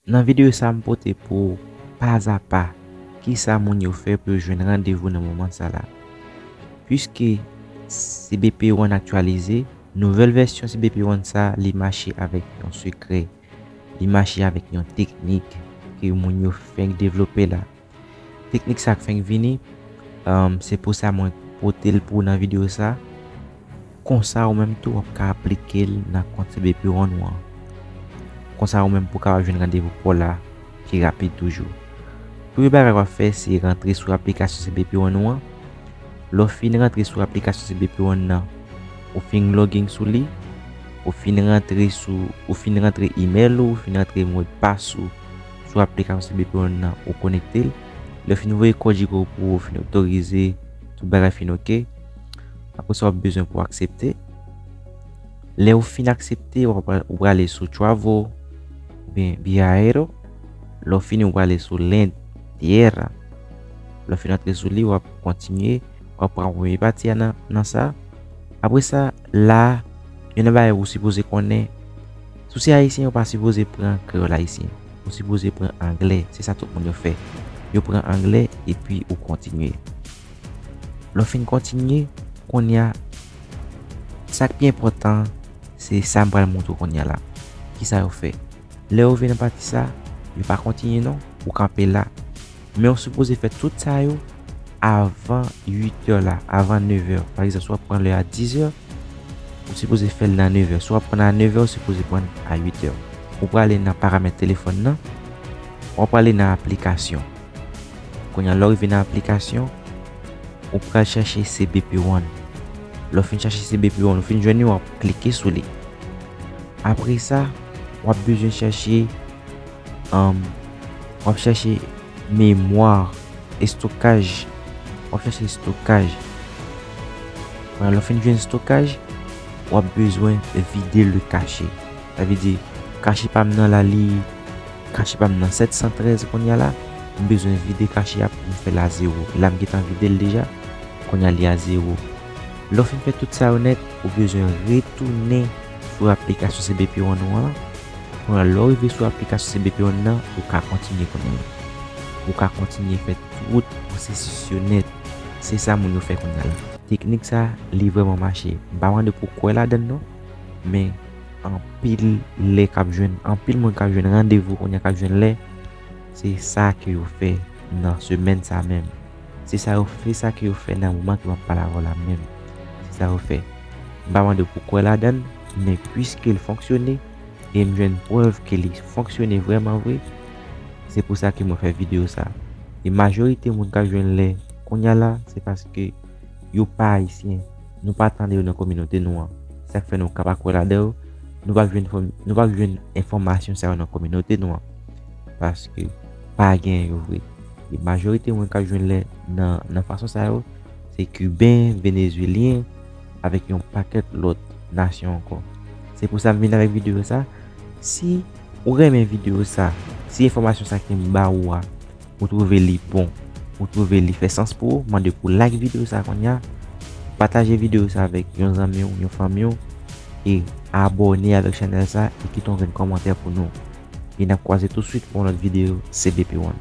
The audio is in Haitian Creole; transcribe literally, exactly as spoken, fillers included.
Nan videyo sa, m pote pou w pazapa kisa moun yo fè pou yo jwenn randevou nan moman sa la. Piske C B P One aktyalize, nouvèl vèsyon C B P One sa, li mache avèk yon sekrè. Li mache avèk yon teknik ke moun yo fenk devlope la. Teknik sa k fenk vini, um, se pou sa mwen pote l pou w nan videyo sa. Konsa ou menm tou w ap ka aplike l nan kont C B P One ou an. Konsa ou menm pou w kapab jwenn randevou pa w la pi rapid toujou. Premye bagay w ap fè se rantre sou aplikasyon C B P One ou an. Lè w fin rantre sou aplikasyon C B P One nan, ou fin login sou li, ou fin rantre sou, ou fin rantre imèl ou, ou fin rantre modpas ou sou aplikasyon C B P One nan, ou konekte l. Lè w fin voye kòd Jigo pou ou, fin otorize, tout bagay fin oke. Apre sa, w ap bezwen pou w aksepte. Lè w fin aksepte, w ap, ou prale sou Travel, oubyen Viajero. Lè w fini, w prale sou Land Tierra. Lè w fin antre sou li, w ap kontinye, w ap pran premye pati a nan, nan sa. Apre sa, la, youn nan bagay ou sipoze konnen, si w se ayisyen, ou pa sipoze pran kreyòl ayisyen. Ou sipoze pran anglè. Se sa tout moun yo fè. Yo pran anglè epi ou kontinye. Lè w fin kontinye, kounye a, sa k pi enpòtan, se sa m pral montre w kounye a la. Kisa yo fè? Lè w rive nan pati sa, yo pa kontinye non, ou kanpe la. Men ou sipoze fè tout sa yo avan uit è la, avan nevè. Pa egzanp, si w ap pran lè a dizè, ou sipoze fè l nan nevè. Si w ap pran a nevè, ou sipoze pran a uit è. Ou prale nan paramèt telefòn nan, w ap prale nan aplikasyon. Kounye a, lè w rive nan aplikasyon, ou pral chèche C B P One. Lè w fin chèche C B P One, ou fin jwenn li, w ap klike sou li. Apre sa, w ap bezwen chèche, um, w ap chèche memwa, estokaj. W ap chèche estokaj. Kounye a, lè w fin jwenn estokaj, w ap bezwen vide le cache. Sa vle di, cache pa m nan la, li, cache pa m nan sèt san trèz kounye a la, m bezwen vide cache a pou m fè l a zewo. La m gentan vide l deja, kounye a li a zewo. Lè w fin fè tout sa yo nèt, ou bezwen retounen sou aplikasyon C B P One ou an. Kounye a, lè w rive sou aplikasyon C B P One nan, ou ka kontinye kounye a. Ou ka kontinye fè tout pwosesis yo nèt. Se sa moun yo fè kounye a la. Teknik sa, li vrèman mache. M pa mande pou w kwè ladan l non, men anpil lè k ap jwenn, anpil moun k ap jwenn randevou kounye a, k ap jwenn lè, se sa ke yo fè nan semèn sa menm. Se sa yo, se sa ke yo fè nan moman ke m ap pale avè w la menm. Se sa yo fè. M pa mande w pou w kwè ladan l, men piske l fonksyone, e m jwenn prèv ke li fonksyone vrèman vre, se pou sa ke mwen fè videyo sa. E majorite moun k ap jwenn lè kounye a la, se paske yo pa ayisyen. Nou pa tande yo nan kominote nou an. Sa k fè nou ka pa kwè ladan yo. Nou pa jwenn fòm-, nou pa jwenn enfòmasyon sa yo nan kominote nou an. Paske pa gen yo vre. E majorite moun k ap jwenn lè nan, nan fason sa yo, se Kiben, Venezuelyen, avèk yon pakèt lòt nasyon ankò. Se pou sa m vin avèk videyo sa. Si ou renmen videyo sa, si enfòmasyon sa ke m ba ou a, ou twouve li bon, ou twouve li fè sans pou ou, mande pou like videyo sa kounye a, pataje videyo sa avèk yon zanmi w, yon fanmi w, e abòne avèk chanèl sa e kite yon grenn kòmantè pou nou. E n ap kwaze tousuit pou yon lòt videyo C B P One.